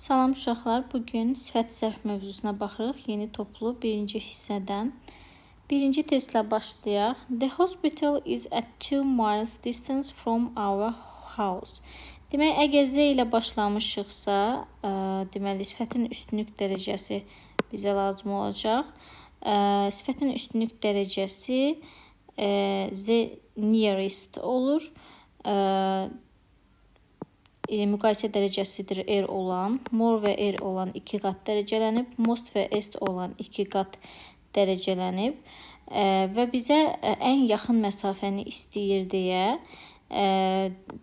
Salam uşaqlar, bugün sifət səhv mövzusuna baxırıq. Yeni toplu birinci hissədən. Birinci testlə başlayaq. The hospital is at 2 miles distance from our house. Demək, əgər Z ilə başlamışıqsa, deməli sifətin üstünlük dərəcəsi bizə lazım olacaq. Sifətin üstünlük dərəcəsi Z nearest olur. Müqayisə dərəcəsidir er olan, more və er olan iki qat dərəcələnib, most və est olan iki qat dərəcələnib və bizə ən yaxın məsafəni istəyir deyə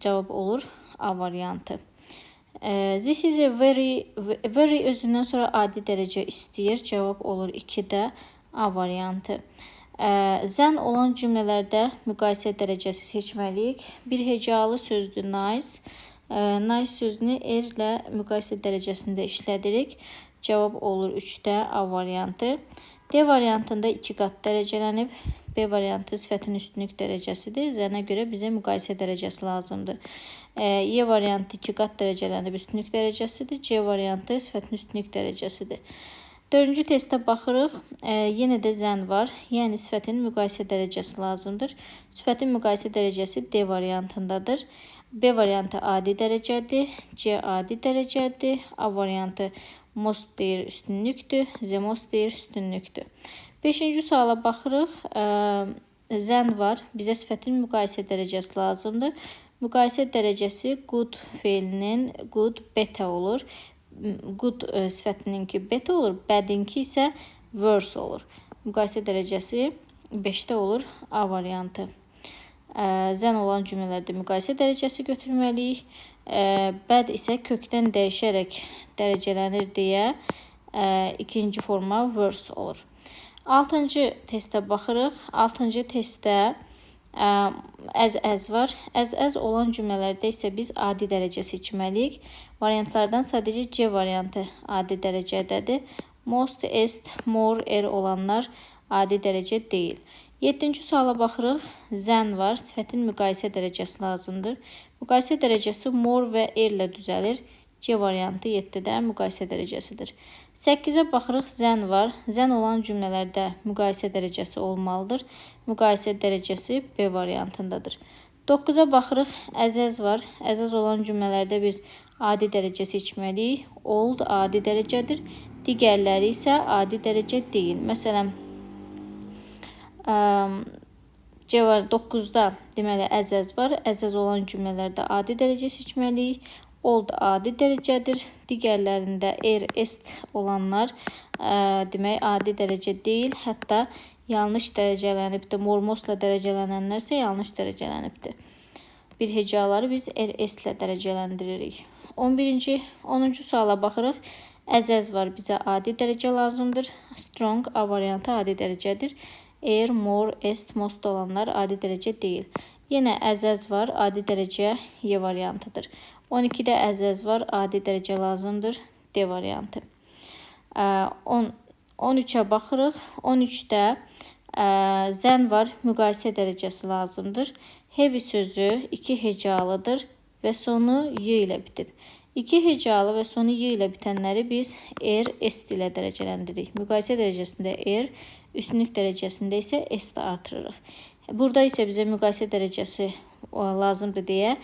cavab olur A variantı. This is a very, very özündən sonra adi dərəcə istəyir. Cavab olur 2-də A variantı. Than olan cümlələrdə müqayisə dərəcəsi seçməliyik. Bir hecalı sözdür nice. Nice sözünü er ilə müqayisə dərəcəsində işlədirik. Cavab olur 3-də A variantı. D variantında 2 qat dərəcələnib. B variantı sifətin üstünlük dərəcəsidir. Than-ə görə bizə müqayisə dərəcəsi lazımdır. Y variantı 2 qat dərəcələnib, üstünlük dərəcəsidir. C variantı sifətin üstünlük dərəcəsidir. Dördüncü testə baxırıq. Yenə də than var. Yəni sifətin müqayisə dərəcəsi lazımdır. Sifətin müqayisə dərəcəsi D variantındadır. B variantı adi dərəcədir, C adi dərəcədir, A variantı most deyir üstünlükdür, the most deyir üstünlükdür. Beşinci suala baxırıq. Than var. Bizə sifətin müqayisə dərəcəsi lazımdır. Müqayisə dərəcəsi good feilinin good better olur. Good sifətininki better olur, badinki isə worse olur. Müqayisə dərəcəsi 5-də olur A variantı. Than olan cümlələrdə müqayisə dərəcəsi götürməliyik. Bad isə kökdən dəyişərək dərəcələnir deyə ikinci forma worse olur. Altıncı testə baxırıq. Altıncı testdə as as var. As as olan cümlələrdə isə biz adi dərəcə seçməliyik. Variantlardan sadəcə C variantı adi dərəcədədir. Most, est, more, er olanlar adi dərəcə deyil. Yeddinci suala baxırıq. Than var. Sifətin müqayisə dərəcəsi lazımdır. Müqayisə dərəcəsi more və er ilə düzəlir. C variantı 7-də müqayisə dərəcəsidir. 8-ə baxırıq. Than var. Than olan cümlələrdə müqayisə dərəcəsi olmalıdır. Müqayisə dərəcəsi B variantındadır. 9-a baxırıq. As as var. As as olan cümlələrdə biz adi dərəcə seçməliyik. Old adi dərəcədir. Digərləri isə adi dərəcə deyil. Məsələn, C var 9-da deməli as as var. As as olan cümlələrdə adi dərəcə seçməliyik. Old adi dərəcədir. Digərlərində er, est olanlar demək adi dərəcə deyil. Hətta yanlış dərəcələnibdir. More, mostla dərəcələnənlər isə yanlış dərəcələnibdir. Bir hecaları biz er, est ilə dərəcələndiririk. 11-ci, 10-cu suala baxırıq. As as var, bizə adi dərəcə lazımdır. Strong A variantı adi dərəcədir. Er, more, est, most olanlar adi dərəcə deyil. Yenə as as var, adi dərəcə Y variantıdır. 12-də as as var, adi dərəcə lazımdır. D variantı. 10, 13-ə baxırıq. 13-də than var, müqayisə dərəcəsi lazımdır. Heavy sözü iki hecalıdır və sonu y ilə bitib. İki hecalı və sonu y ilə bitənləri biz er, est ilə dərəcələndiririk. Müqayisə dərəcəsində er, üstünlük dərəcəsində isə est artırırıq. Burada isə bizə müqayisə dərəcəsi lazımdır deyə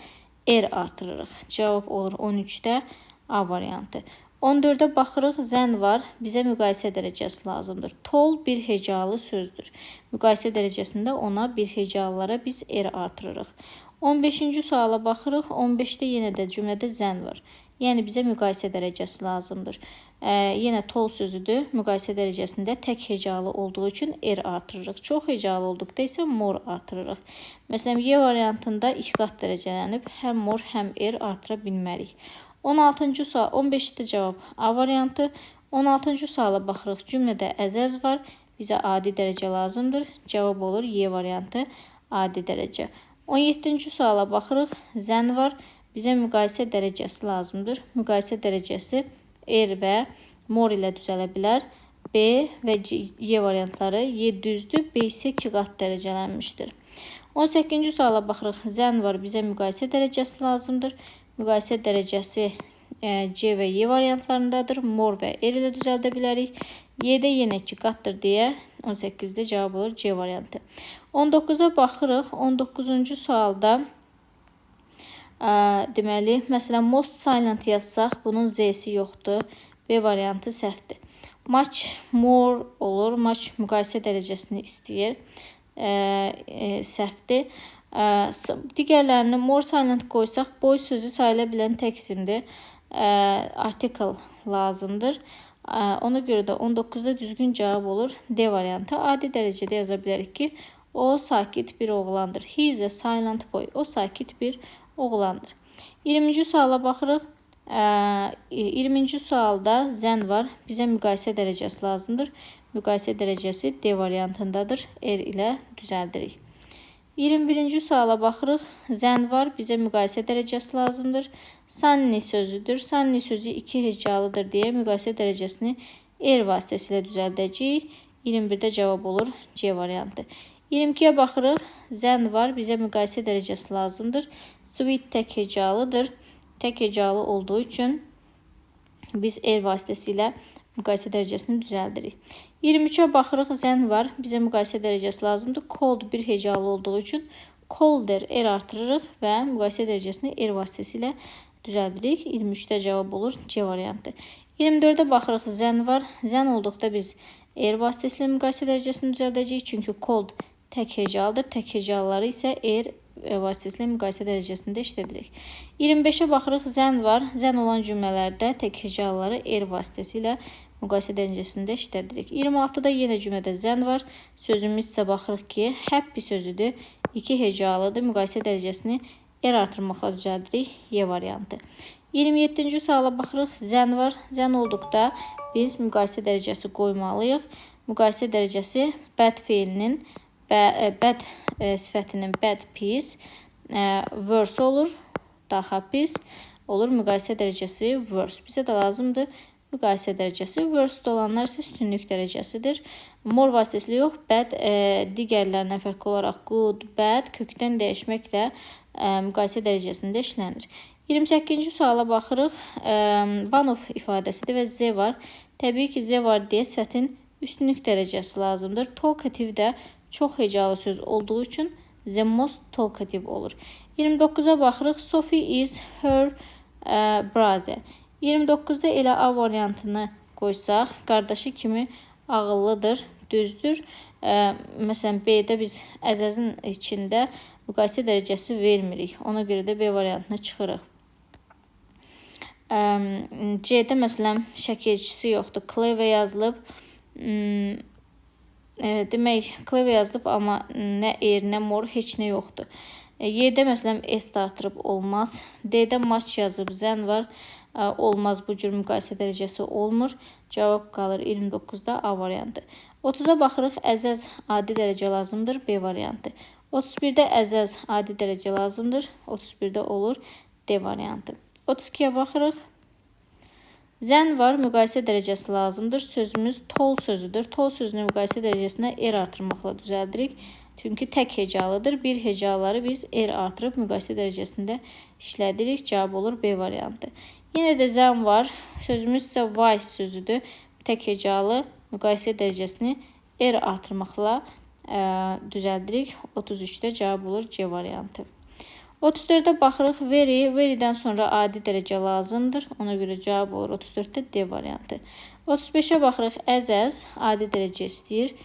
er artırırıq. Cavab olur 13-də A variantı. 14-ə baxırıq, than var. Bizə müqayisə dərəcəsi lazımdır. Tall bir hecalı sözdür. Müqayisə dərəcəsində ona bir hecalılara biz er artırırıq. 15-ci suala baxırıq. 15-də yenə də cümlədə than var. Yəni bizə müqayisə dərəcəsi lazımdır. Yenə tall sözüdür. Müqayisə dərəcəsində tək hecalı olduğu üçün er artırırıq. Çox hecalı olduqda isə more artırırıq. Məsələn, Y variantında iki qat dərəcələnib. Həm more, həm er artıra bilmərik. 16-cı sual, 15-də cavab A variantı. 16-cı suala baxırıq. Cümlədə as as var. Bizə adi dərəcə lazımdır. Cavab olur Y variantı adi dərəcə. 17-ci suala baxırıq. Than var. Bizə müqayisə dərəcəsi lazımdır. Müqayisə dərəcəsi er və more ilə düzələ bilər. B və C, Y variantları. Y düzdür, B isə iki qat dərəcələnmişdir. 18-ci suala baxırıq. Than var. Bizə müqayisə dərəcəsi lazımdır. Müqayisə dərəcəsi C və Y variantlarındadır. More və er ilə düzəldə bilərik. Y-də yenə 2 qatdır deyə 18-də cavab olur C variantı. 19-a baxırıq. 19-cu sualda deməli, məsələn, most silent yazsaq, bunun Z-si yoxdur. B variantı səhvdir. Much more olur. Much müqayisə dərəcəsini istəyir. Səhvdir. Digərlərini more silent qoysaq, boy sözü sayıla bilən tək isimdir. Article lazımdır. Ona görə də 19-da düzgün cavab olur D variantı. Adi dərəcədə yaza bilərik ki, o sakit bir oğlandır. He is a silent boy. O sakit bir oğlandır. 20-ci suala baxırıq. 20-ci sualda than var. Bizə müqayisə dərəcəsi lazımdır. Müqayisə dərəcəsi D variantındadır. Er ilə düzəldirik. 21-ci suala baxırıq. Than var. Bizə müqayisə dərəcəsi lazımdır. Sunny sözüdür. Sunny sözü iki hecalıdır deyə müqayisə dərəcəsini er vasitəsilə düzəldəcəyik. 21-də cavab olur C variantı. 22-yə baxırıq. Than var. Bizə müqayisə dərəcəsi lazımdır. Sweet tək hecalıdır. Tək hecalı olduğu üçün biz er vasitəsilə müqayisə dərəcəsini düzəldirik. 23-ə baxırıq, than var. Bizə müqayisə dərəcəsi lazımdır. Cold bir hecalı olduğu üçün colder er artırırıq və müqayisə dərəcəsini er vasitəsilə düzəldirik. 23-də cavab olur C variantı. 24-ə baxırıq, than var. Than olduqda biz er vasitəsilə müqayisə dərəcəsini düzəldəcəyik. Çünki cold tək hecalıdır. Tək hecalıları isə er vasitəsilə müqayisə dərəcəsində işlədirik. 25-ə baxırıq, than var. Than olan cümlələrdə tək hecalıları er vasitəsilə müqayisə dərəcəsində işlədirik. 26-da yenə cümlədə than var. Sözümüz isə baxırıq ki, happy sözüdür. İki hecalıdır. Müqayisə dərəcəsini er artırmaqla düzəldirik. Y variantı. 27-ci suala baxırıq. Than var. Than olduqda biz müqayisə dərəcəsi qoymalıyıq. Müqayisə dərəcəsi bad feilinin, bad sifətinin bad pis, worse olur, daha pis olur. Müqayisə dərəcəsi worse. Bizə də lazımdır müqayisə dərəcəsi. Worse olanlar isə üstünlük dərəcəsidir. More vasitəsilə yox, bad digərlərindən fərqli olaraq good, bad kökdən dəyişməklə müqayisə dərəcəsində işlənir. 28-ci suala baxırıq. One of ifadəsidir və Z var. Təbii ki, Z var deyə sifətin üstünlük dərəcəsi lazımdır. Talkative də çox hecalı söz olduğu üçün the most talkative olur. 29-a baxırıq. Sophie is her brother. 29-da elə A variantını qoysaq, qardaşı kimi ağıllıdır, düzdür. Məsələn, B-də biz as-in içində müqayisə dərəcəsi vermirik. Ona görə də B variantına çıxırıq. C-də məsələn şəkilçisi yoxdur. Clever yazılıb. Demək, clever yazılıb, amma nə er, nə more, heç nə yoxdur. Y-də məsələn S artırıb olmaz. D-də much yazıb, than var. Olmaz, bu cür müqayisə dərəcəsi olmur. Cavab qalır 29-da A variantı. 30-a baxırıq. As as adi dərəcə lazımdır. B variantı. 31-də as as adi dərəcə lazımdır. 31-də olur D variantı. 32-yə baxırıq. Than var, müqayisə dərəcəsi lazımdır. Sözümüz tall sözüdür. Tall sözünü müqayisə dərəcəsinə er artırmaqla düzəldirik. Çünki tək hecalıdır. Bir hecaları biz er artırıb müqayisə dərəcəsində işlədirik. Cavab olur B variantı. Yenə də than var. Sözümüz isə wise sözüdür. Tək hecalı müqayisə dərəcəsini er artırmaqla düzəldirik. 33-də cavab olur C variantı. 34-də baxırıq. Very, verydən sonra adi dərəcə lazımdır. Ona görə cavab olur 34-də D variantı. 35-ə baxırıq. As as adi dərəcə istəyir.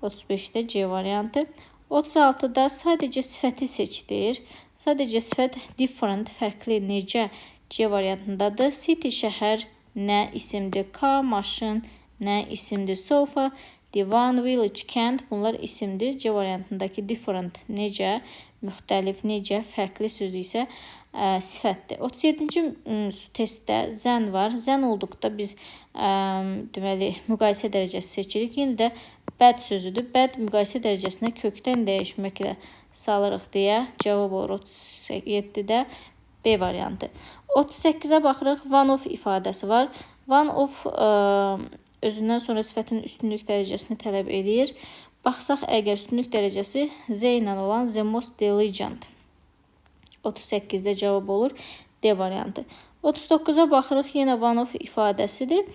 35-də C variantı. 36-da sadəcə sifəti seçdir. Sadəcə sifət different, fərqli, necə C variantındadır. City şəhər nə isimdir. Car maşın nə isimdir. Sofa divan, village kənd bunlar isimdir. C variantındakı different necə, müxtəlif, necə, fərqli sözü isə sifətdir. 37-ci testdə than var. Than olduqda biz deməli müqayisə dərəcəsi seçirik. Yenə də bad sözüdür. Bad müqayisə dərəcəsinə kökdən dəyişməklə salırıq deyə cavab olur 37-də B variantı. 38-ə baxırıq. One of ifadəsi var. One of özündən sonra sifətin üstünlük dərəcəsini tələb eləyir. Baxsaq, əgər üstünlük dərəcəsi Z ilə olan the most diligent. 38-də cavab olur D variantı. 39-a baxırıq, yenə one of ifadəsidir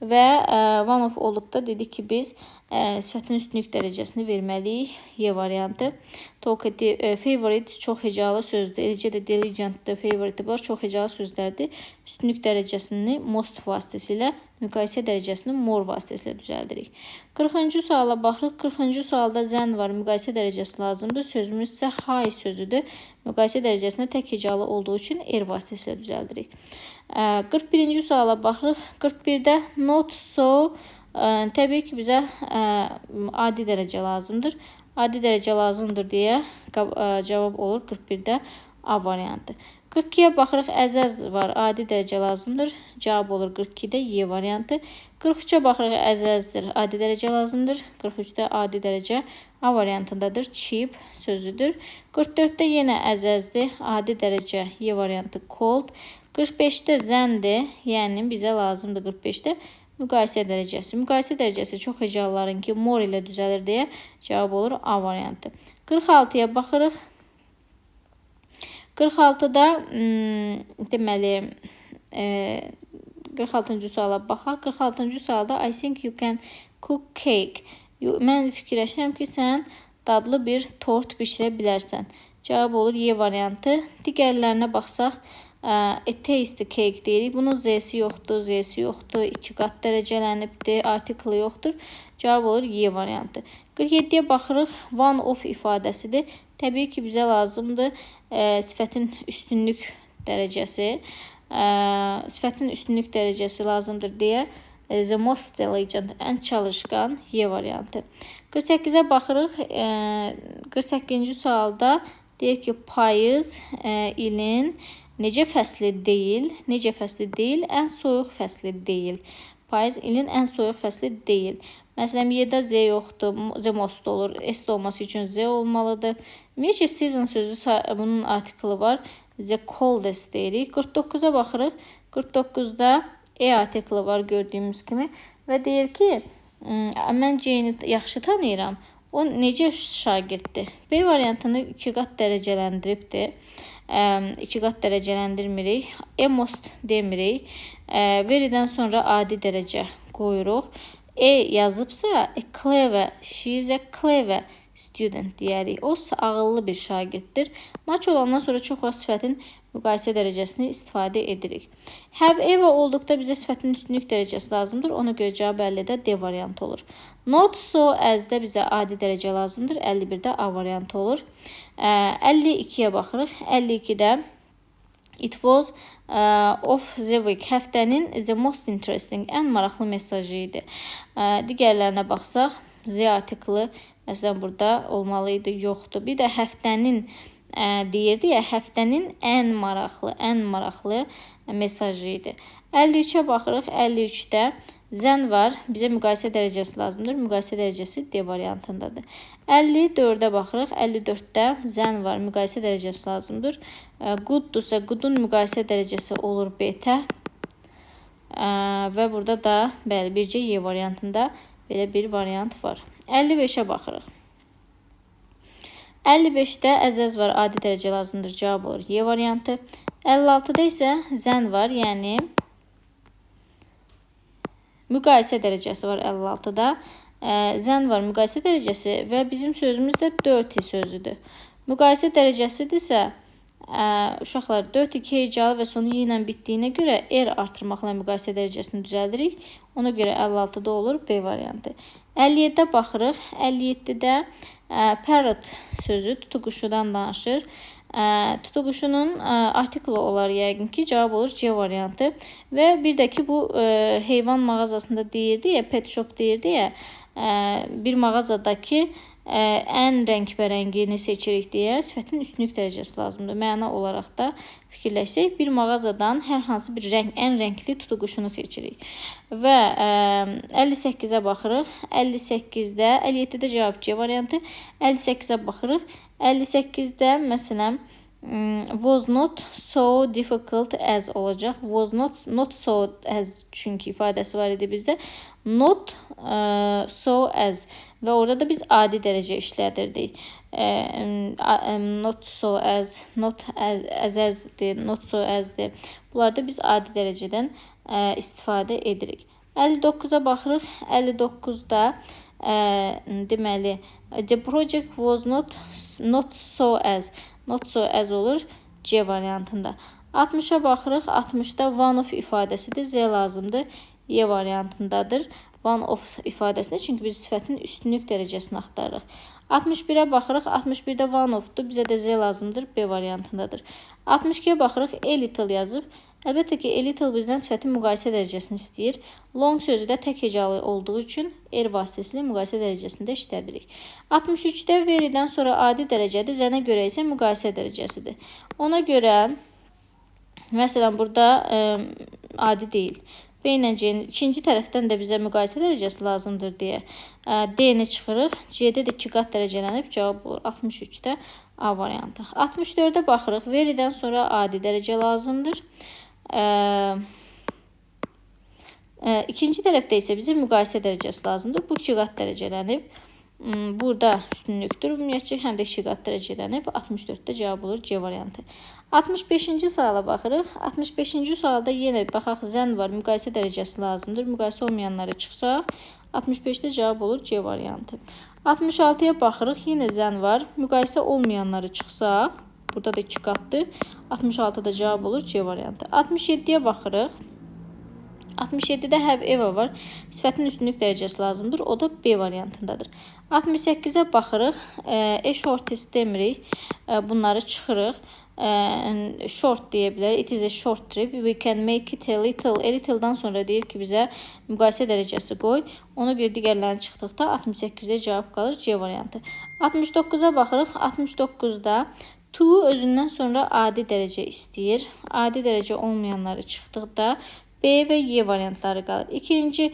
və one of olduqda dedik ki, biz sifətin üstünlük dərəcəsini verməliyik. Y variantı. Talkative, favorite çox hecalı sözdür. Eləcə də diligent, favorite, bunlar çox hecalı sözlərdir. Üstünlük dərəcəsini most vasitəsilə, müqayisə dərəcəsini more vasitəsilə düzəldirik. 40-cı suala baxırıq. 40-cı sualda than var, müqayisə dərəcəsi lazımdır. Sözümüz isə high sözüdür. Müqayisə dərəcəsində tək hecalı olduğu üçün er vasitəsilə düzəldirik. 41-ci suala baxırıq. 41-də not so, təbii ki, bizə adi dərəcə lazımdır. Adi dərəcə lazımdır deyə cavab olur 41-də A variantı. 42-yə baxırıq, as var, adi dərəcə lazımdır. Cavab olur 42-də Y variantı. 43-ə baxırıq, as as-dir, adi dərəcə lazımdır. 43-də adi dərəcə A variantındadır, cheap sözüdür. 44-də yenə as as-dir, adi dərəcə Y variantı cold. 45-də than-dir, yəni bizə lazımdır 45-də müqayisə dərəcəsi. Müqayisə dərəcəsi çox hecalıların ki, more ilə düzəlir deyə cavab olur A variantı. 46-ya baxırıq. 46-da deməli 46-cı suala baxaq. 46-cı sualda I think you can cook cake. Mən fikirləşirəm ki, sən dadlı bir tort bişirə bilərsən. Cavab olur Y variantı. Digərlərinə baxsaq, a tasty cake deyirik. Bunun Z-si yoxdur, Z-si yoxdur. 2 qat dərəcələnibdir, artiklı yoxdur. Cavab olur Y variantı. 47-yə baxırıq. One of ifadəsidir. Təbii ki, bizə lazımdır sifətin üstünlük dərəcəsi. Sifətin üstünlük dərəcəsi lazımdır deyə the most diligent, ən çalışqan Y variantı. 48-ə baxırıq. 48-ci sualda deyir ki, payız ilin necə fəsli deyil? Necə fəsli deyil? Ən soyuq fəsli deyil. Payız ilin ən soyuq fəsli deyil. Məsələn, Y-də Z yoxdur, the most olur. S olması üçün Z olmalıdır. Ümumiyyətcə season sözü, bunun artiklı var. The coldest deyirik. 49-a baxırıq. 49-da A artiklı var gördüyümüz kimi və deyir ki, mən Jane-i yaxşı tanıyıram. O necə şagirddir? B variantını 2 qat dərəcələndiribdir. 2 qat dərəcələndirmirik. A most demirik. Very-dən sonra adi dərəcə qoyuruq. A yazıbsa, a clever, she is a clever student deyərik. O ağıllı bir şagirddir. Much olandan sonra çox vaxt sifətin müqayisə dərəcəsini istifadə edirik. Have ever olduqda bizə sifətin üstünlük dərəcəsi lazımdır. Ona görə cavab 50-də D variantı olur. Not so as-də bizə adi dərəcə lazımdır. 51-də A variantı olur. 52-yə baxırıq. 52-də It was of the week. Həftənin the most interesting, ən maraqlı mesajı idi. Digərlərinə baxsaq, the artiklı məsələn burada olmalı idi, yoxdur. Bir də həftənin deyirdi ya, həftənin ən maraqlı mesajı idi. 53-ə baxırıq. 53-də than var. Bizə müqayisə dərəcəsi lazımdır. Müqayisə dərəcəsi D variantındadır. 54-ə baxırıq. 54-də than var. Müqayisə dərəcəsi lazımdır. Gooddursa, good-un müqayisə dərəcəsi olur better. Və burada da bəli, bircə Y variantında belə bir variant var. 55-ə baxırıq. 55-də as as var, adi dərəcə lazımdır. Cavab olur Y variantı. 56-da isə than var, yəni müqayisə dərəcəsi var 56-da. Than var, müqayisə dərəcəsi və bizim sözümüz də dirty sözüdür. Müqayisə dərəcəsidirsə, uşaqlar, 4 2 hecalı və sonu y ilə bitdiyinə görə er artırmaqla müqayisə dərəcəsini düzəldirik. Ona görə 56-da olur B variantı. 57-də baxırıq. 57-də parrot sözü tutuquşudan danışır. Tutuquşunun artiklı olar yəqin ki, cavab olur C variantı. Və bir də ki, bu heyvan mağazasında deyirdi ya, pet shop deyirdi ya, bir mağazadakı ən rəngbərəngini seçirik deyə sifətin üstünlük dərəcəsi lazımdır. Məna olaraq da fikirləşsək, bir mağazadan hər hansı bir rəng, ən rəngli tutuquşunu seçirik. Və 58-ə baxırıq. 58-də, 57-də cavab C variantı. 58-ə baxırıq. 58-də məsələn was not so difficult as olacaq. Was not so as, çünki ifadəsi var idi bizdə. Not so as. Və orada da biz adi dərəcə işlədirdik. Not so as, not as, as as'dir, not so as'dir. Bunlarda biz adi dərəcədən istifadə edirik. 59-a baxırıq. 59-da deməli the project was not so as, not so as olur C variantında. 60-a baxırıq. 60-da one of ifadəsidir. Z lazımdır. Y variantındadır. One of ifadəsində, çünki biz sifətin üstünlük dərəcəsini axtarırıq. 61-ə baxırıq. 61-də one of'dur. Bizə də Z lazımdır. B variantındadır. 62-yə baxırıq. A little yazıb. Əlbəttə ki, a little bizdən sifətin müqayisə dərəcəsini istəyir. Long sözü də tək hecalı olduğu üçün er vasitəsilə müqayisə dərəcəsində işlədirik. 63-də very'dən sonra adi dərəcədir. Than'a görə isə müqayisə dərəcəsidir. Ona görə məsələn burada adi deyil. B ilə C-nin ikinci tərəfdən də bizə müqayisə dərəcəsi lazımdır deyə D-ni çıxırıq. C-də də 2 qat dərəcələnib, cavab olur 63-də A variantı. 64-ə baxırıq. Very'dən sonra adi dərəcə lazımdır. İkinci tərəfdə isə bizə müqayisə dərəcəsi lazımdır. Bu 2 qat dərəcələnib. Burada üstünlükdür. Ümumiyyətcə həm də 2 qat dərəcələnib. 64-də cavab olur C variantı. 65-ci suala baxırıq. 65-ci sualda yenə baxaq, than var. Müqayisə dərəcəsi lazımdır. Müqayisə olmayanları çıxsaq 65-də cavab olur C variantı. 66-ya baxırıq. Yenə than var. Müqayisə olmayanları çıxsaq, burada da 2 qatdır. 66-da cavab olur C variantı. 67-yə baxırıq. 67-də have ever var. Sifətin üstünlük dərəcəsi lazımdır. O da B variantındadır. 68-ə baxırıq. A shortest demirik. Bunları çıxırıq. Short deyə bilərik. It is a short trip. We can make it a little. A little'dan sonra deyir ki, bizə müqayisə dərəcəsi qoy. Ona görə digərlərini çıxdıqda 68-ə cavab qalır C variantı. 69-a baxırıq. 69-da to özündən sonra adi dərəcə istəyir. Adi dərəcə olmayanları çıxdıqda B və Y variantları qalır. İkinci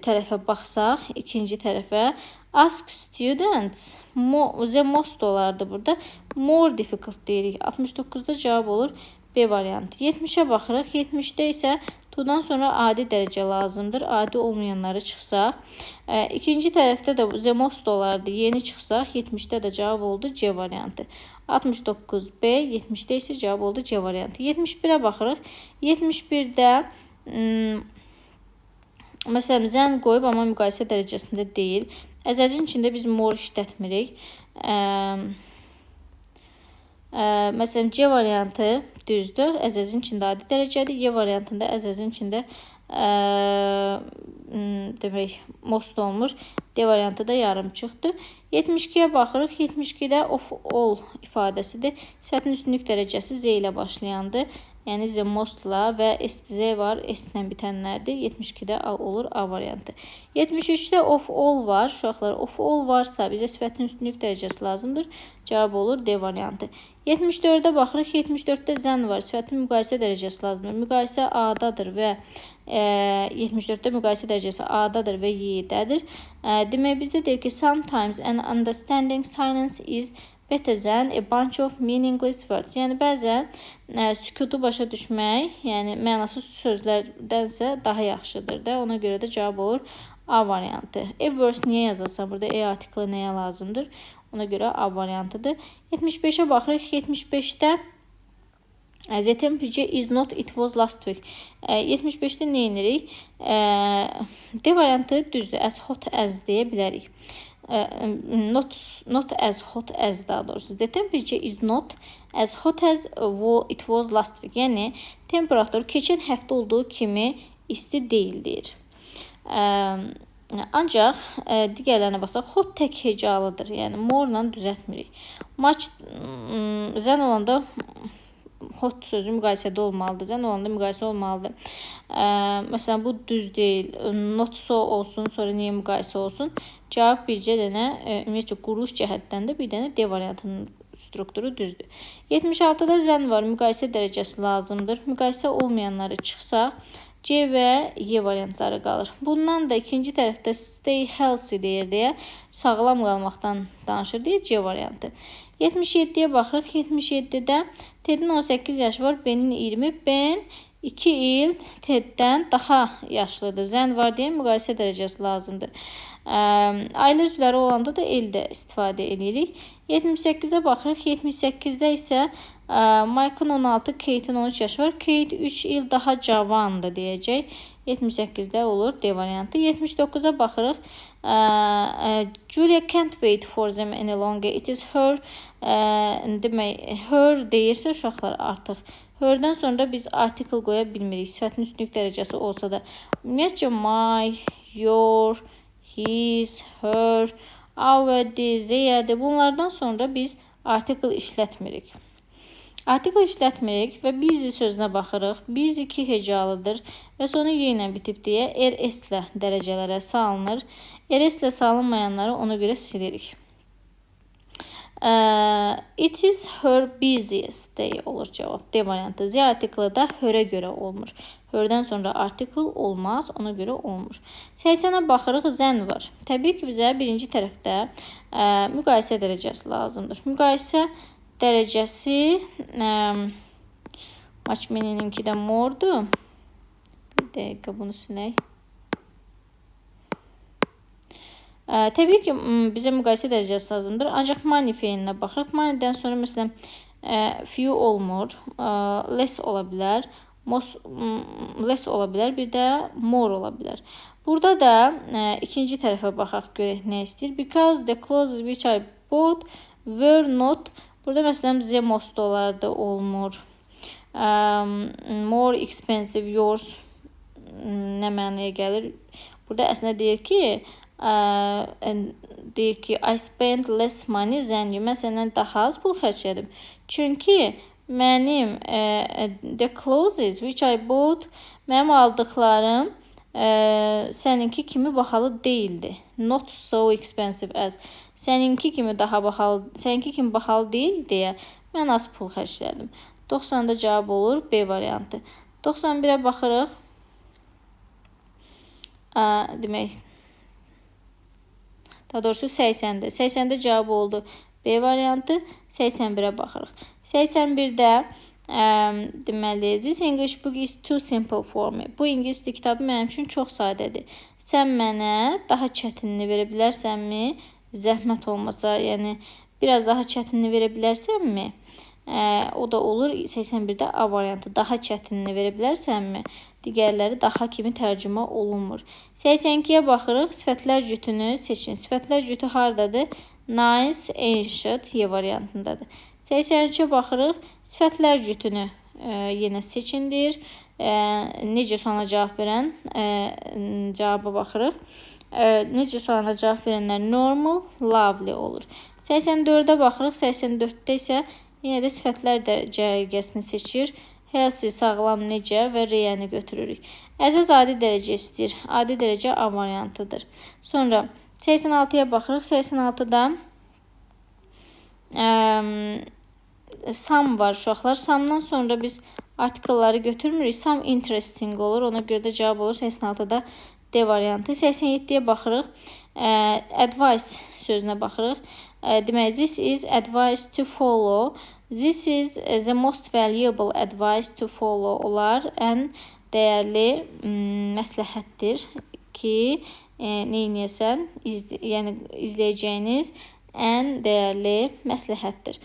tərəfə baxsaq, ikinci tərəfə ask students the most olardı burada. More difficult deyirik. 69-da cavab olur B variantı. 70-ə baxırıq. 70-də isə to'dan sonra adi dərəcə lazımdır. Adi olmayanları çıxsaq. İkinci tərəfdə də the most olardı. Yeni çıxsaq 70-də də cavab oldu C variantı. 69 B, 70-də isə cavab oldu C variantı. 71-ə baxırıq. 71-də məsələn than qoyub, amma müqayisə dərəcəsində deyil. As as'in içində biz more işlətmirik. Məsələn C variantı düzdür. As as'in içində adi dərəcədir. Y variantında as as'in içində demək most olmur. D variantı da yarımçıqdır. 72-yə baxırıq. 72-də of all ifadəsidir. Sifətin üstünlük dərəcəsi Z ilə başlayandır. Yəni the most-la və S, Z var. S ilə bitənlərdir. 72-də A olur A variantı. 73-də of all var. Uşaqlar, of all varsa bizə sifətin üstünlük dərəcəsi lazımdır. Cavab olur D variantı. 74-ə baxırıq. 74-də than var. Sifətin müqayisə dərəcəsi lazımdır. Müqayisə A-dadır və 74-də müqayisə dərəcəsi A-dadır və Y-dədir. Demək bizdə deyir ki, sometimes an understanding silence is better than a bunch of meaningless words. Yəni bəzən sükutu başa düşmək, yəni mənasız sözlərdənsə daha yaxşıdır da. Ona görə də cavab olur A variantı. A worse niyə yazılsa burada, A artiklı nəyə lazımdır? Ona görə A variantıdır. 75-ə baxırıq. 75-də the temperature is not it was last week. 75-də nə edirik? D variantı düzdür. As hot as deyə bilərik. Not as hot as, daha doğrusu. The temperature is not as hot as it was last week. Yəni temperatur keçən həftə olduğu kimi isti deyil deyir. Ancaq digərlərinə baxsaq, hot tək hecalıdır. Yəni more-la düzəltmirik. Much than olanda hot sözü müqayisədə olmalıdır. Than olanda müqayisə olmalıdır. Məsələn, bu düz deyil. Not so olsun, sonra niyə müqayisə olsun? Cavab bircə dənə, ümumiyyətcə quruluş cəhətdən də bir dənə D variantının strukturu düzdür. 76-da than var. Müqayisə dərəcəsi lazımdır. Müqayisə olmayanları çıxsaq, C və Y variantları qalır. Bundan da ikinci tərəfdə stay healthy deyir deyə, sağlam qalmaqdan danışır deyə C variantı. 77-yə baxırıq. 77-də Ted'in 18 yaşı var, Ben'in 20. Ben 2 il Teddən daha yaşlıdır. Than var deyə müqayisə dərəcəsi lazımdır. Ailə üzvləri olanda da el də istifadə edirik. 78-ə baxırıq. 78-də isə Mike'ın 16, Kate'in 13 yaşı var. Kate 3 il daha cavandır deyəcək. 78-də olur D variantı. 79-a baxırıq. Julia can't wait for them any longer. It is her, demək, her deyirsə uşaqlar artıq her'dən sonra biz article qoya bilmirik. Sifətin üstünlük dərəcəsi olsa da. Ümumiyyətcə my, your, his, her, our, their, bunlardan sonra biz article işlətmirik. Article işlətmirik və busy sözünə baxırıq. Busy 2 hecalıdır və sonu y ilə bitib deyə RS ilə dərəcələrə salınır. RS ilə salınmayanları ona görə silirik. It is her busiest day olur cavab. D variantı. Z artiklı da her'ə görə olmur. Her'dən sonra article olmaz, ona görə olmur. 80-ə baxırıq, than var. Təbii ki, bizə birinci tərəfdə müqayisə dərəcəsi lazımdır. Müqayisə dərəcəsi much many-ninki də more'dur. Bir dəqiqə bunu silək. Təbii ki, bizə müqayisə dərəcəsi lazımdır. Ancaq money feilinə baxırıq. Money-dən sonra məsələn few olmur, less ola bilər, most, less ola bilər, bir də more ola bilər. Burada da ikinci tərəfə baxaq görək nə istəyir. Because the clothes which I bought were not. Burada məsələn the most olardı, olmur. More expensive yours nə mənaya gəlir? Burada əslində deyir ki, I spent less money than you. Mən səndən daha az pul xərclədim. Çünki mənim the clothes which I bought, mənim aldıqlarım səninki kimi bahalı deyildi. Not so expensive as. Səninki kimi daha bahalı, səninki kimi bahalı deyil deyə mən az pul xərclədim. 90-da cavab olur B variantı. 91-ə baxırıq. Demək, daha doğrusu 80-də. 80-də cavab oldu B variantı. 81-ə baxırıq. 81-də deməli, this English book is too simple for me. Bu ingilis dili kitabı mənim üçün çox sadədir. Sən mənə daha çətinini verə bilərsənmi? Zəhmət olmasa, yəni biraz daha çətinini verə bilərsənmi? O da olur 81-də A variantı. Daha çətinini verə bilərsənmi? Digərləri daha kimi tərcümə olunmur. 82-yə baxırıq. Sifətlər cütünü seçin. Sifətlər cütü hardadır? Nice, ancient Y variantındadır. 83-ə baxırıq. Sifətlər cütünü yenə seçin deyir. Necə suala cavab verən cavaba baxırıq. Necə suala cavab verənlər normal, lovely olur. 84-ə baxırıq. 84-də isə yenə də sifətlər dərəcəsini seçir. Healthy, sağlam, necə və R-ni götürürük. Əzəz adi dərəcə istəyir. Adi dərəcə A variantıdır. Sonra 86-ya baxırıq. 86-da some var uşaqlar. Some-dan sonra biz artikelları götürmürük. Some interesting olur. Ona görə də cavab olur 86-da D variantı. 87-yə baxırıq. Advice sözünə baxırıq. Demək, this is advice to follow. This is the most valuable advice to follow olar. Ən dəyərli məsləhətdir ki, neyniyəsən, yəni izləyəcəyiniz ən dəyərli məsləhətdir.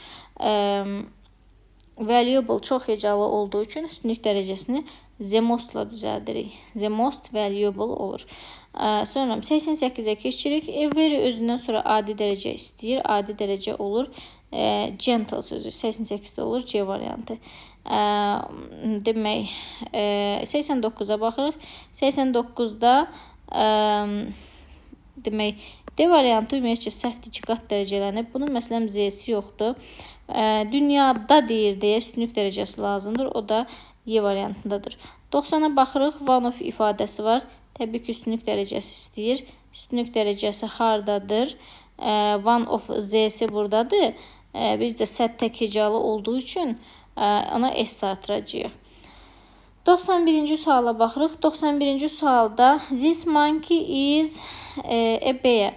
Valuable çox hecalı olduğu üçün üstünlük dərəcəsini the most-la düzəldirik. The most valuable olur. Sonra 88-ə keçirik. Every özündən sonra adi dərəcə istəyir. Adi dərəcə olur. Gentle sözü 88-də olur. C variantı. Demək, 89-a baxırıq. 89-da demək, D variantı ümumiyyətcə səhvdir, 2 qat dərəcələnib. Bunun məsələn Z-si yoxdur. Dünyada deyir deyə üstünlük dərəcəsi lazımdır. O da Y variantındadır. 90-a baxırıq. One of ifadəsi var. Təbii ki, üstünlük dərəcəsi istəyir. Üstünlük dərəcəsi hardadır? One of Z-si buradadır. Biz də sədd tək hecalı olduğu üçün ona S artıracağıq. 91-ci suala baxırıq. 91-ci sualda this monkey is a bear.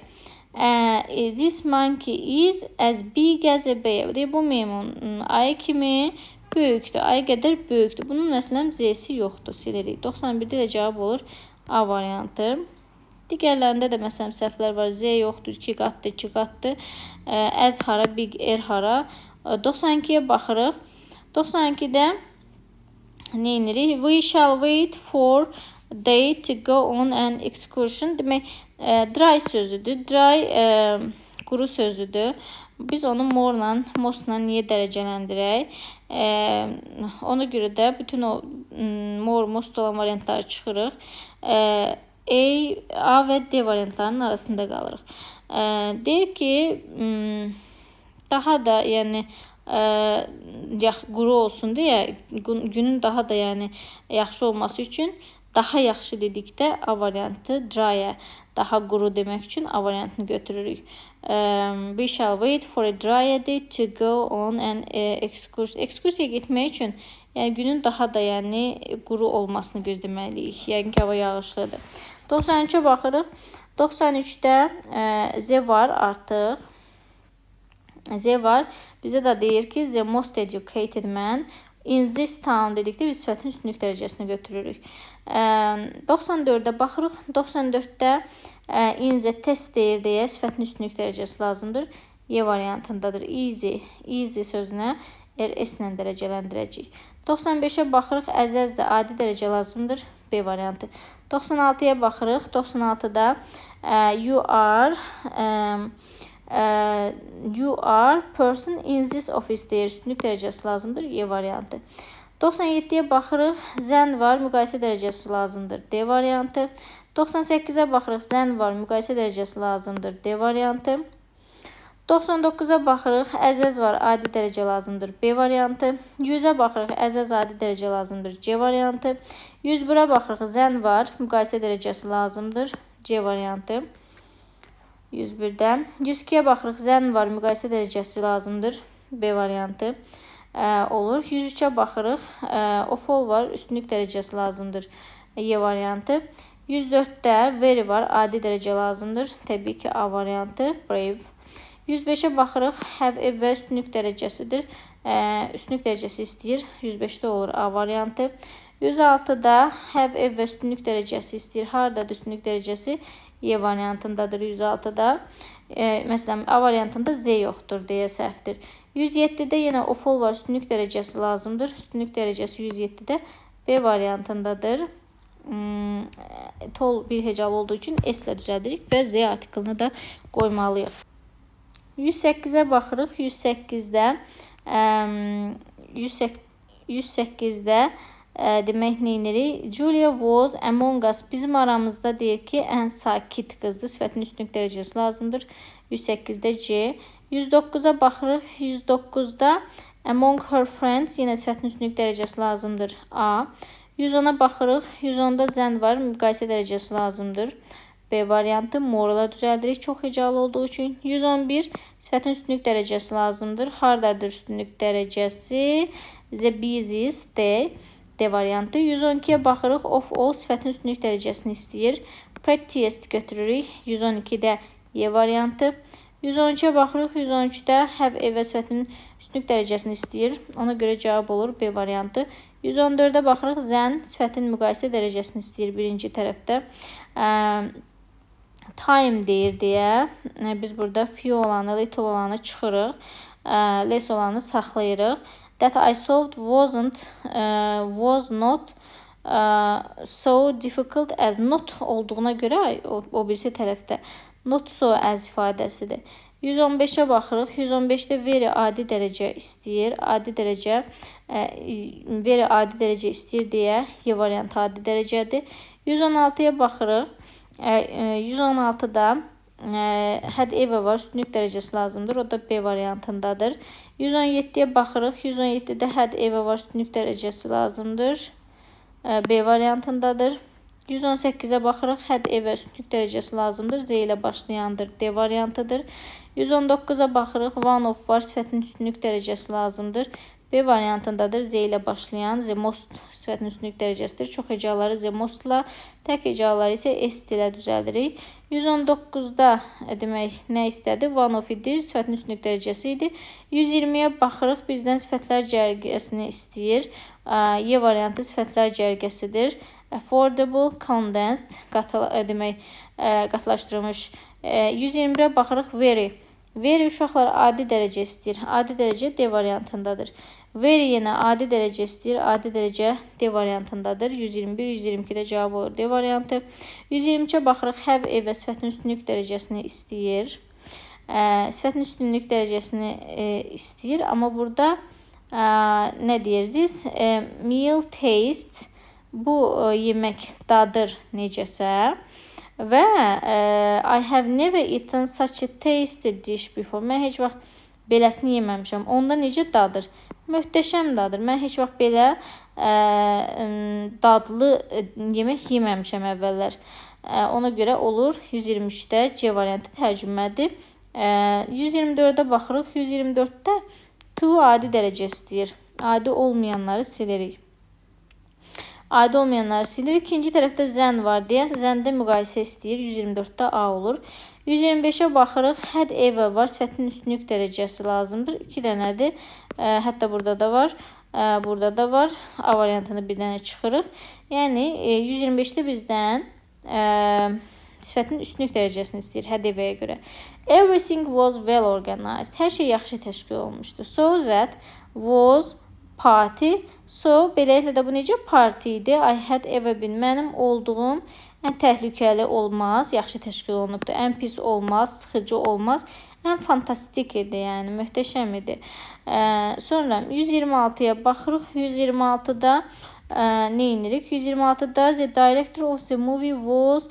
This monkey is as big as a bear. Deyir, bu meymun ayı kimi Böyükdür. Ay qədər böyükdür. Bunun məsələn Z-si yoxdur. Silirik. 91-də də cavab olur A variantı. Digərlərində də məsələn səhvlər var. Z yoxdur, 2 qatdır, 2 qatdır. As hara, big R hara. 92-yə baxırıq. 92-də nə edirik? We shall wait for day to go on an excursion. Demək, dry sözüdür. Dry quru sözüdür. Biz onu more-la, most-la niyə dərəcələndirək? Ona görə də bütün o more, most olan variantları çıxırıq. A və D variantlarının arasında qalırıq. Deyir ki, daha da, yəni quru olsun deyə, günün daha da, yəni yaxşı olması üçün daha yaxşı dedikdə A variantı dry, daha quru demək üçün A variantını götürürük. We shall wait for a dry day to go on an excursion. Ekskursiya getmək üçün, yəni günün daha da, yəni quru olmasını gözləməliyik. Yəqin ki, hava yağışlıdır. 93-ə baxırıq. 93-də Z var artıq. Z var. Bizə də deyir ki, the most educated man in this town dedikdə biz sifətin üstünlük dərəcəsini götürürük. 94-də baxırıq. 94-də in the test deyir deyə sifətin üstünlük dərəcəsi lazımdır. Y variantındadır. Easy. Easy sözünə RS ilə dərəcələndirəcəyik. 95-ə baxırıq. As də adi dərəcə lazımdır. B variantı. 96-ya baxırıq. 96-da you are person in this office deyir. Üstünlük dərəcəsi lazımdır. Y variantı. 97-yə baxırıq. Than var. Müqayisə dərəcəsi lazımdır. D variantı. 98-ə baxırıq. Than var. Müqayisə dərəcəsi lazımdır. D variantı. 99-a baxırıq. As var. Adi dərəcə lazımdır. B variantı. 100-ə baxırıq. As adi dərəcə lazımdır. C variantı. 101-ə baxırıq. Than var. Müqayisə dərəcəsi lazımdır. C variantı. 101-də. 102-yə baxırıq. Than var. Müqayisə dərəcəsi lazımdır. B variantı olur. 103-ə baxırıq. Of all var. Üstünlük dərəcəsi lazımdır. Y variantı. 104-də very var. Adi dərəcə lazımdır. Təbii ki, A variantı. Brave. 105-ə baxırıq. Have a və üstünlük dərəcəsidir. Üstünlük dərəcəsi istəyir. 105-də olur A variantı. 106-da have a və üstünlük dərəcəsi istəyir. Haradadır üstünlük dərəcəsi? Y variantındadır 106-da. Məsələn, A variantında Z yoxdur deyə səhvdir. 107-də yenə of all var. Üstünlük dərəcəsi lazımdır. Üstünlük dərəcəsi 107-də B variantındadır. Tall bir hecalı olduğu üçün S ilə düzəldirik və Z artiklini da qoymalıyıq. 108-ə baxırıq. 108-də demək nə edirik? Julia was among us. Bizim aramızda deyir ki, ən sakit qızdır. Sifətin üstünlük dərəcəsi lazımdır. 108-də C. 109-a baxırıq. 109-da among her friends yenə sifətin üstünlük dərəcəsi lazımdır. A. 110-a baxırıq. 110-da than var. Müqayisə dərəcəsi lazımdır. B variantı more-la düzəldirik. Çox hecalı olduğu üçün. 111 sifətin üstünlük dərəcəsi lazımdır. Hardadır üstünlük dərəcəsi? The busiest D. D variantı. 112-yə baxırıq. Of all sifətin üstünlük dərəcəsini istəyir. Prettiest götürürük. 112-də Y variantı. 113-ə baxırıq. 113-də have a və sifətin üstünlük dərəcəsini istəyir. Ona görə cavab olur B variantı. 114-ə baxırıq. Than sifətin müqayisə dərəcəsini istəyir birinci tərəfdə. Time deyir deyə biz burada few olanı, little olanı çıxırıq. Less olanı saxlayırıq. That I solved was not so difficult as not olduğuna görə o birisi tərəfdə not so as ifadəsidir. 115-ə baxırıq. 115-də very adi dərəcə istəyir. Adi dərəcə very adi dərəcə istəyir deyə Y variantı adi dərəcədir. 116-ya baxırıq. 116-da had ever var. Üstünlük dərəcəsi lazımdır. O da B variantındadır. 117-yə baxırıq. 117-də had ever var. Üstünlük dərəcəsi lazımdır. B variantındadır. 118-ə baxırıq. Had ever üstünlük dərəcəsi lazımdır. Z ilə başlayandır. D variantıdır. 119-a baxırıq. One of var. Sifətin üstünlük dərəcəsi lazımdır. B variantındadır. Z ilə başlayan the most sifətin üstünlük dərəcəsidir. Çox hecaları the mostla, tək hecaları isə est ilə düzəldirik. 119-da demək nə istədi? One of idi, sifətin üstünlük dərəcəsi idi. 120-yə baxırıq, bizdən sifətlər cərgəsini istəyir. Y variantı sifətlər cərgəsidir. Affordable, condensed, demək qatlaşdırılmış. 121-ə baxırıq, very. Very uşaqlar adi dərəcə istəyir. Adi dərəcə D variantındadır. Very yenə adi dərəcə istəyir. Adi dərəcə D variantındadır. 121, 122-də cavab olur D variantı. 123-ə baxırıq. Have ever sifətin üstünlük dərəcəsini istəyir. Sifətin üstünlük dərəcəsini istəyir. Amma burada nə deyir? This meal tastes, bu yemək dadır necəsə. Və I have never eaten such a tasty dish before. Mən heç vaxt beləsini yeməmişəm. Onda necə dadır? Möhtəşəm dadır. Mən heç vaxt belə dadlı yemək yeməmişəm əvvəllər. Ona görə olur 123-də C variantı tərcümədir. 124-ə baxırıq. 124-də to adi dərəcə istəyir. Adi olmayanları silirik. Adi olmayanları silirik. İkinci tərəfdə than var deyə than-də müqayisə istəyir. 124-də A olur. 125-ə baxırıq. Had ever var. Sifətin üstünlük dərəcəsi lazımdır. 2 dənədir. Hətta burada da var. Burada da var. A variantını bir dənə çıxırıq. Yəni 125-də bizdən sifətin üstünlük dərəcəsini istəyir had ever'yə görə. Everything was well organized. Hər şey yaxşı təşkil olunmuşdu. So that was party. So, beləliklə də bu necə party idi? I had ever been. Mənim olduğum ən təhlükəli olmaz, yaxşı təşkil olunubdur. Ən pis olmaz, sıxıcı olmaz. Ən fantastik idi, yəni möhtəşəm idi. Sonra 126-ya baxırıq. 126-da nə edirik? 126-da the director of the movie was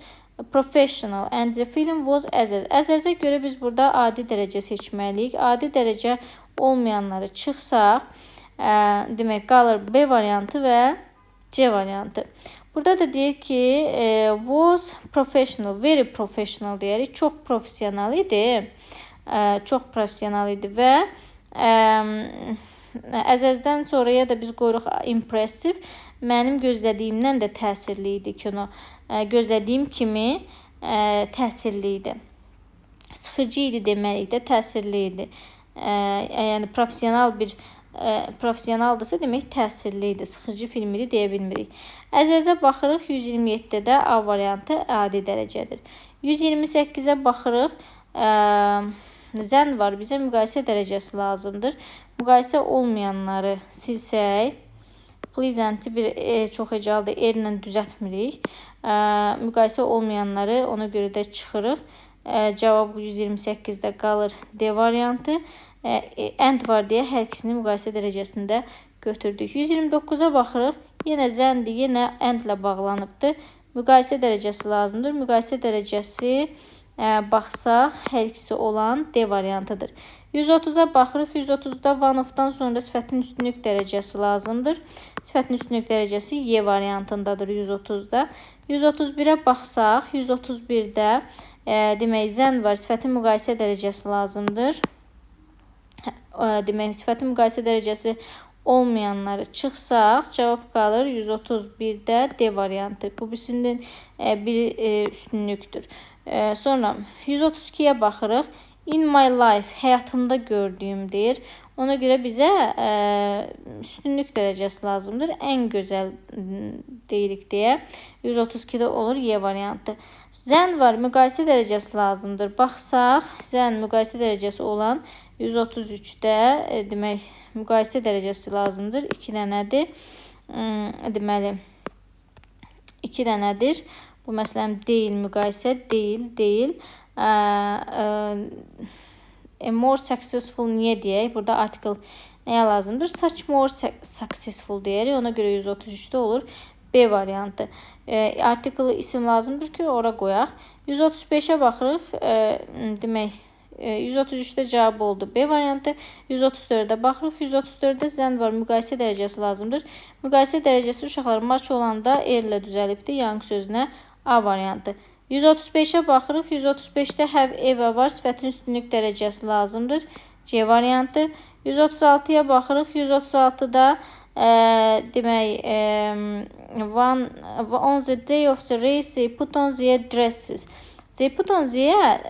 professional and the film was as as. As as-ə görə biz burada adi dərəcə seçməliyik. Adi dərəcə olmayanları çıxsaq, demək qalır B variantı və C variantı. Burada da deyir ki, was professional, very professional deyərik. Çox professional idi. Çox professional idi və as as-dən sonraya da biz qoyuruq impressive. Mənim gözlədiyimdən də təsirli idi kino. Gözlədiyim kimi təsirli idi. Sıxıcı idi deməlik də təsirli idi. Yəni professional bir professionaldısa demək təsirli idi. Sıxıcı film idi deyə bilmirik. As as-ə baxırıq 127-də də A variantı adi dərəcədir. 128-ə baxırıq. Than var. Bizə müqayisə dərəcəsi lazımdır. Müqayisə olmayanları silsək, pleasant-i bir çox hecalıdır. Er ilə düzəltmirik. Müqayisə olmayanları ona görə də çıxırıq. Cavab 128-də qalır D variantı. And var deyə hər ikisini müqayisə dərəcəsində götürdük. 129-a baxırıq. Yenə than-dir, yenə and ilə bağlanıbdır. Müqayisə dərəcəsi lazımdır. Müqayisə dərəcəsi baxsaq, hər ikisi olan D variantıdır. 130-a baxırıq. 130-da one of-dan sonra sifətin üstünlük dərəcəsi lazımdır. Sifətin üstünlük dərəcəsi Y variantındadır 130-da. 131-ə baxsaq, 131-də demək than var, sifətin müqayisə dərəcəsi lazımdır. Demək, sifətin müqayisə dərəcəsi olmayanları çıxsaq, cavab qalır 131-də D variantı. Bu bütündən bir üstünlükdür. Sonra 132-yə baxırıq. In my life, həyatımda gördüyüm deyir. Ona görə bizə üstünlük dərəcəsi lazımdır. Ən gözəl deyirik deyə. 132-də olur Y variantı. Than var, müqayisə dərəcəsi lazımdır. Baxsaq, than müqayisə dərəcəsi olan 133-də demək müqayisə dərəcəsi lazımdır. 2 dənədir. Deməli, 2 dənədir. Bu məsələn deyil, müqayisə deyil, deyil. More successful niyə deyək? Burada article nəyə lazımdır? Such more successful deyərik. Ona görə 133-də olur B variantı. Article isim lazımdır ki, ora qoyaq. 135-ə baxırıq. Demək, 133-də cavab oldu B variantı. 134-ə baxırıq. 134-də than var. Müqayisə dərəcəsi lazımdır. Müqayisə dərəcəsi uşaqlar much olanda er ilə düzəlibdir. Yanıq sözünə A variantı. 135-ə baxırıq. 135-də have ever var. Sifətin üstünlük dərəcəsi lazımdır. C variantı. 136-ya baxırıq. 136-da demək one on the day of the race they put on their dresses. They put on their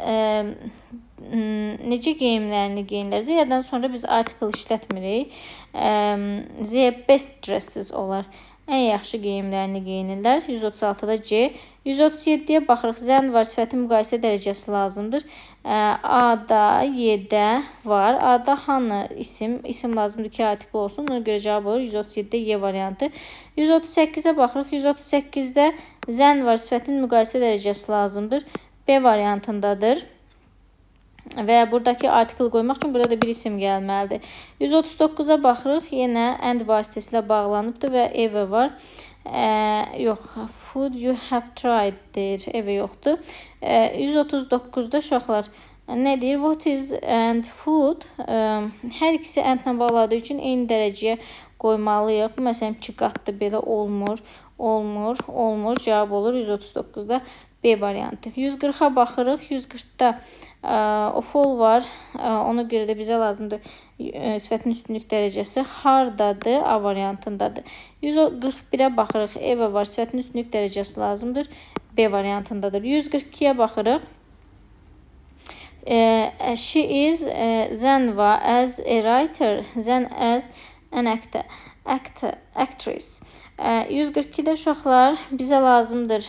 necə geyimlərini geyinirlər? Their-dən sonra biz article işlətmirik. Their best dresses olar. Ən yaxşı geyimlərini geyinirlər. 136-da C. 137-yə baxırıq. Than var, sifətin müqayisə dərəcəsi lazımdır. A-da, Y-də var. A-da hanı isim? İsim lazımdır ki, artikel olsun. Ona görə cavab olur. 137-də Y variantı. 138-ə baxırıq. 138-də than var, sifətin müqayisə dərəcəsi lazımdır. B variantındadır. Və buradakı artikel qoymaq üçün burada da bir isim gəlməlidir. 139-a baxırıq. Yenə and vasitəsilə bağlanıbdır və ever var. Yox, food you have tried deyir. Ever yoxdur. 139-da uşaqlar nə deyir? What is and food? Hər ikisi and-lə bağladığı üçün eyni dərəcəyə qoymalıyıq. Bu məsələn 2 qatdır. Belə olmur. Olmur, olmur. Cavab olur 139-da B variantı. 140-a baxırıq. 140-da of all var. Ona görə də bizə lazımdır sifətin üstünlük dərəcəsi. Hardadır? A variantındadır. 141-ə baxırıq. Ever var. Sifətin üstünlük dərəcəsi lazımdır. B variantındadır. 142-yə baxırıq. She is than var as a writer, than as an actor, actor, actress. 142-də uşaqlar bizə lazımdır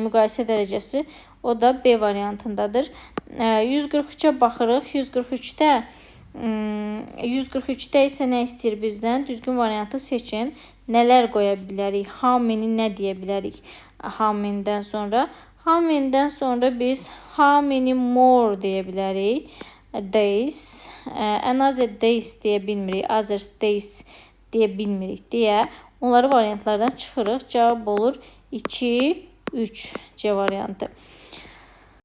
müqayisə dərəcəsi. O da B variantındadır. 143-ə baxırıq. 143-də isə nə istəyir bizdən? Düzgün variantı seçin. Nələr qoya bilərik? How many nə deyə bilərik? How many-dən sonra. How many-dən sonra biz how many more deyə bilərik. Days. Another days deyə bilmirik. Others days deyə bilmirik deyə onları variantlardan çıxırıq. Cavab olur 2, 3 C variantı.